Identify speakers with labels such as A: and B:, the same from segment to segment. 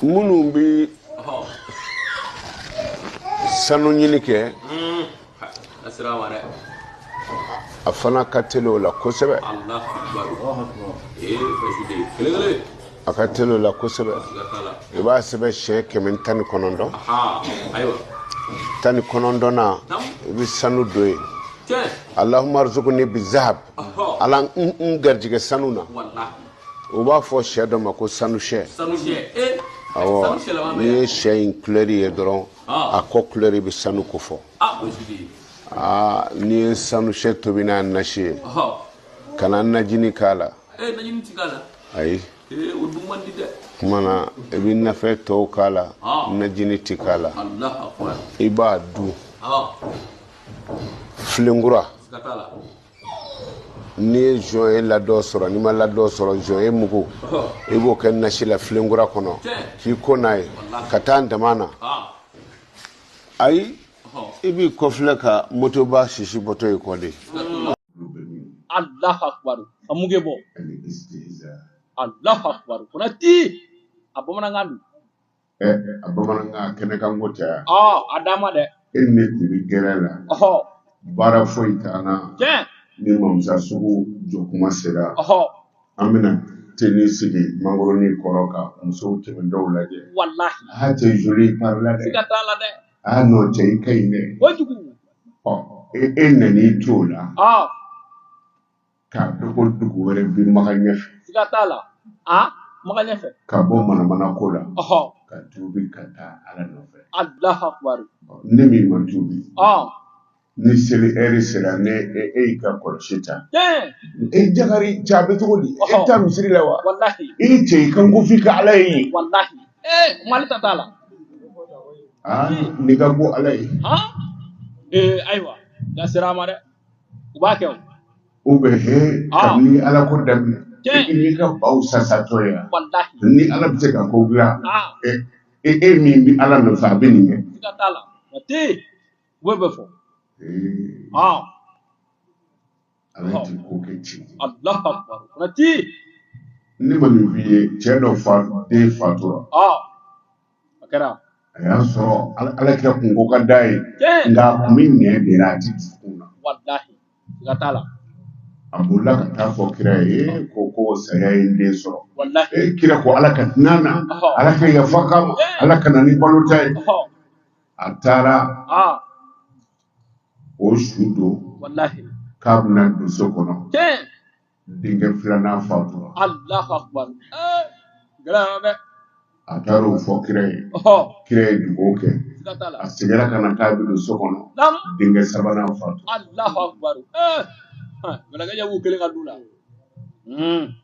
A: Minnu bɛ sanu ɲini kɛ, a fana ka teli o la kosɛbɛ, a ka teli o la kosɛbɛ. I b'a sɛbɛn siɲɛ 119, 19nan i bɛ sanu don yen. Allahumma arzuqni bizahab, Ala n garijɛgɛ sanu na. U b'a fɔ sɛ dɔ ma ko sanu sɛ. Awɔ, n'i ye sɛ in kulɛri ye dɔrɔn, a kɔ kulɛri bɛ sanu ko fɔ. Aa, n'i ye sanu sɛ tobi n'a nasi ye, kana najini k'a la. Ayi, kuma na i bɛ nafɛn tɔw k'a la, najini ti k'a la. I b'a dun filenkura. N'i ye zɔɲɛ ladɔn sɔrɔ, n'i ma ladɔn sɔrɔ, zɔɲɛ mugu, i b'o kɛ nasi la filenkura kɔnɔ k'i ko n'a ye ka taa dama na. Ayi, i b'i kɔfilɛ ka motoba sisi bɔtɔ i kɔ de.
B: Allahu akbar, a muge bɔ. Allahu akbar, Konate, a bamanankan don.
A: A bamanankan kɛnɛkan ko tɛ yan.
B: A d'a ma dɛ.
A: E ni ne tun bɛ gɛrɛn la. Baara foyi t'an na. Ni Mamusa sugu jɔ kuma sera, an bɛna tenni sigi mangoroni kɔrɔ ka musow tɛmɛtɔw lajɛ.
B: Walahi.
A: Ah, cɛ, joli par la dɛ.
B: Siga t'a la dɛ.
A: Ah non, cɛ, i ka ɲi dɛ.
B: Kojugu.
A: Ɔ, e nan'i t'o la k'a dɔn ko dugu wɛrɛ bɛ Makan ɲɛfɛ.
B: Siga t'a la. Ah, Makan ɲɛfɛ.
A: Ka bɔ manamana ko la. Ka tuubi ka taa Ala nɔfɛ.
B: Allahu akbar.
A: Ne min ma tuubi. Ni seli ɛri sera, ne e y'i ka kɔlɔsi ta. E jagari, cɛ, a bɛ cogo di? E taa misiri la wa?
B: Walahi.
A: E cɛ, i kan ko f'i ka Ala ye.
B: Walahi. Ee, Mali ta t'a la.
A: Aa, n'i ka go Ala ye.
B: Ee, ayiwa, da sera a ma dɛ. U b'a kɛ o.
A: Ou bien he, kabini Ala ko daminɛ, i n'i ka baw sasatɔ ye yan.
B: Walahi.
A: Ni Ala bɛ se ka ko dilan, e min bɛ Ala nɔfɛ, a bɛ nin kɛ.
B: Siga t'a la. Mati, u bɛ bɛɛ fɔ.
A: Ala ti ko kɛ ci.
B: Allahu akbar. Mati.
A: Ne ma nin f'i ye, cɛ dɔ fa den fatura.
B: A kɛra.
A: A y'a sɔrɔ Ala kira kunko ka d'a ye. Nka a kun bɛ nɛn de la, a ti dusukun na.
B: Walahi. Siga t'a la.
A: A bolila ka taa fɔ kira ye ko saya ye n den sɔrɔ.
B: Walahi.
A: Kira ko Ala ka hinɛ na, Ala ka yafa k'a ma, Ala ka na ni balo ta ye. A taara o su don.
B: Walahi.
A: K'a bɛna don so kɔnɔ. Denkɛ filanan fatura.
B: Allahu akbar. Gɛlɛyara dɛ.
A: A taara o fɔ kira ye. Kira ye dugawu kɛ. A seginna ka na k'a bɛ don so kɔnɔ. Denkɛ sabanan fatura.
B: Allahu akbar. Mɛlɛkɛ b'u kelen ka du la.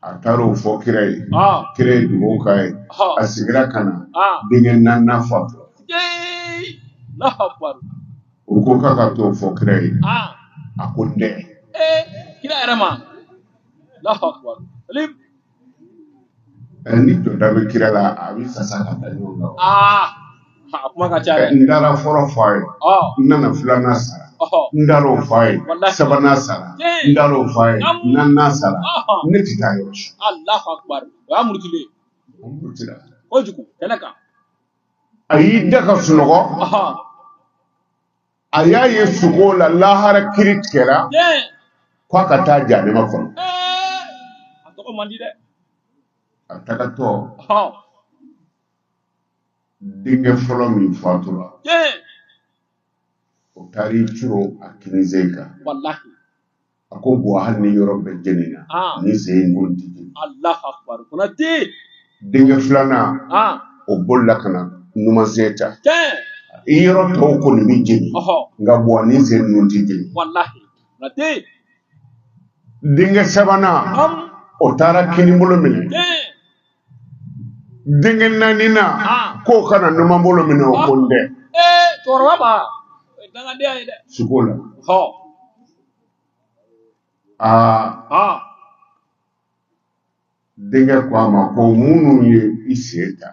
A: A taara o fɔ kira ye. Kira ye dugawu k'a ye. A seginna ka na. Denkɛ naaninan fatura.
B: Allahu akbar.
A: O ko k'a ka t'o fɔ kira ye. A ko n tɛ.
B: Kira yɛrɛ ma. Allahu akbar.
A: Ni jɔda bɛ kira la, a bɛ sasa ka da ɲɔgɔn kan.
B: A kuma ka ca dɛ.
A: N taara fɔlɔ fɔ a ye. N nana filanan sara. N taara o fɔ a ye. Sabanan sara. N taara o fɔ a ye. Naaninan sara. Ne tɛ taa yɔrɔ si.
B: Allahu akbar. O y'a murutilen ye.
A: O murutila.
B: Kojugu kɛnɛ kan.
A: A y'i da ka sunɔgɔ. A y'a ye sugo la, lahara kiri tigɛra. K'a ka taa jahanama kɔnɔ.
B: A tɔgɔ man di dɛ.
A: A tagatɔ. Denkɛ fɔlɔ min fatura. O taar'i curo a kinizen kan.
B: Walahi.
A: A ko bon, hali ni yɔrɔ bɛɛ jenina, ni sen in ko ti jeni.
B: Allahu akbar. Konate.
A: Denkɛ filanan, o bolila ka na numansen ta. I yɔrɔ tɔw kɔni bɛ jeni. Nka bon, ni sen ninnu ti jeni.
B: Walahi. Konate.
A: Denkɛ sabanan, o taara kinibolo minɛ. Denkɛ naaninan, k'o ka na numanbolo minɛ, o ko n tɛ.
B: Cɛkɔrɔba ma. O ye dangadenya ye dɛ.
A: Sugo la. Aa. Denkɛ ko a ma ko minnu ye i sen ta,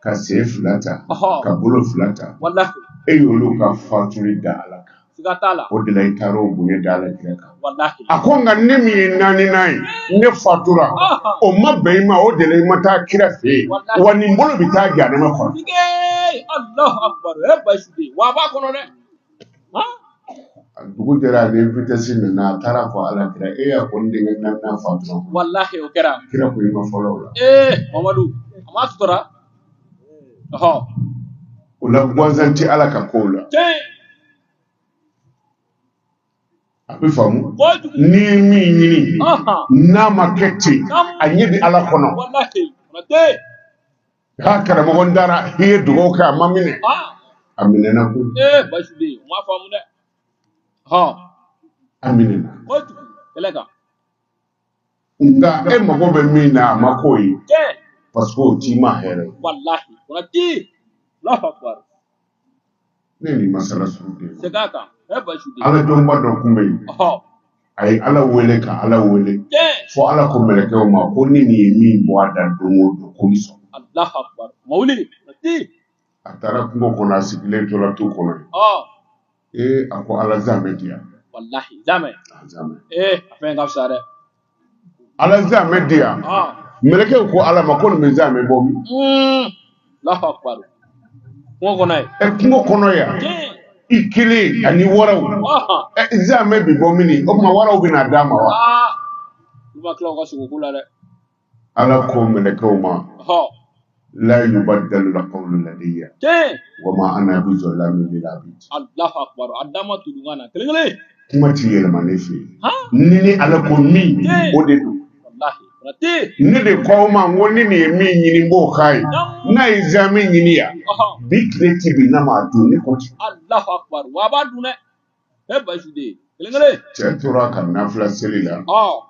A: ka sen fila ta, ka bolo fila ta, e y'olu ka fatuli da Ala kan.
B: Siga t'a la.
A: O de la i taara o bonya da ala kira kan.
B: Walahi.
A: A ko nka ne min ye naaninan ye, ne fatura, o ma bɛn i ma, o de la i ma taa kira fɛ yen, wa nin bolo bɛ taa jahanama kɔnɔ.
B: Tige! Allahu akbar. E Bayisu den. Wa a b'a kɔnɔ dɛ. Han?
A: Dugu jɛra, ni vitesse nana, a taara fɔ ala kira, e y'a ko n denkɛ naaninan fatura.
B: Walahi o kɛra.
A: Kira ko i ma fɔlɔ o la.
B: Ee Mamadu, a ma sutura. Ɔhɔ.
A: O la gansan tɛ ala ka kow la.
B: Tiɲɛ.
A: A bɛ faamu.
B: Kojugu.
A: N'i ye min ɲini,
B: Ahan.
A: n'a ma kɛ ten, a ɲɛ bɛ ala kɔnɔ.
B: Walahi. Konate.
A: Ha, karamɔgɔ, n taara i ye dugawu kɛ, a ma minɛ.
B: Ah.
A: A minɛna koyi.
B: Ee Bayisu den, o ma faamu dɛ. Ɔhɔ.
A: A minɛna.
B: Kojugu. Kɛlɛ kan.
A: Nka e mago bɛ min na, a ma k'o ye.
B: Tiɲɛ.
A: Parce que o t'i ma hɛrɛ ye.
B: Walahi. Konate. Allahu akbar.
A: Ne ye nin masala sugu de ye.
B: Segin a kan. E Bayisu den.
A: Ala dɔnba dɔ tun bɛ yen.
B: Ɔhɔ.
A: A ye ala wele ka ala wele.
B: Tiɲɛ.
A: Fo ala ko mɛlɛkɛw ma ko ni nin ye min bɔ a da don o don, ko n sɔn.
B: Allahu akbar. Mawuli. Konate.
A: A taara kungo kɔnɔ, a sigilen tora tu kɔnɔ yen.
B: Ɔ.
A: Ee, a ko ala zamɛ di yan.
B: Walahi. Zamɛ.
A: Zamɛ.
B: Ee a fɛn ka fisa dɛ.
A: Ala zamɛ di yan.
B: Ɔ.
A: Mɛlɛkɛw ko ala ma ko nin bɛ zamɛ bɔ min?
B: Allahu akbar. Kungo kɔnɔ yen.
A: Ɛ, kungo kɔnɔ yan.
B: Tiɲɛ.
A: I kelen ani waraw.
B: Ɔhɔn.
A: Ɛ, zamɛ bi bɔ min? O tuma waraw bɛna d'a ma wa?
B: Aa. Olu ma tila u ka sogoko la dɛ.
A: Ala ko mɛlɛkɛw ma.
B: Ɔhɔ.
A: La yubaddalu alqawlu ladayya
B: Tiɲɛ.
A: wa ma ana bizallamin lil abid.
B: Allahu akbar. A d'a ma tudunkan na kelen kelen.
A: Kuma ti yɛlɛma ne fɛ yen.
B: Han.
A: Ni ni ala ko min,
B: Tiɲɛ.
A: o de don.
B: Walahi. Konate.
A: Ne de ko aw ma n ko ni nin ye min ɲini, n b'o k'a ye. N'a ye zamɛ ɲini yan,
B: Ɔhɔn.
A: bi tile ti bin n'a ma dun, ne ko ten.
B: Allahu akbar. Wa a b'a dun dɛ. E Bayisu den. Kelen kelen.
A: Cɛ tora ka nafila seli la.
B: Ɔ.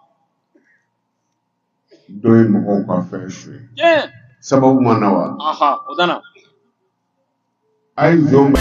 A: Dɔ ye mɔgɔw ka fɛn suɲɛ.
B: Tiɲɛ.
A: Sababu ma na wa?
B: Aha. O nana.
A: A ye zon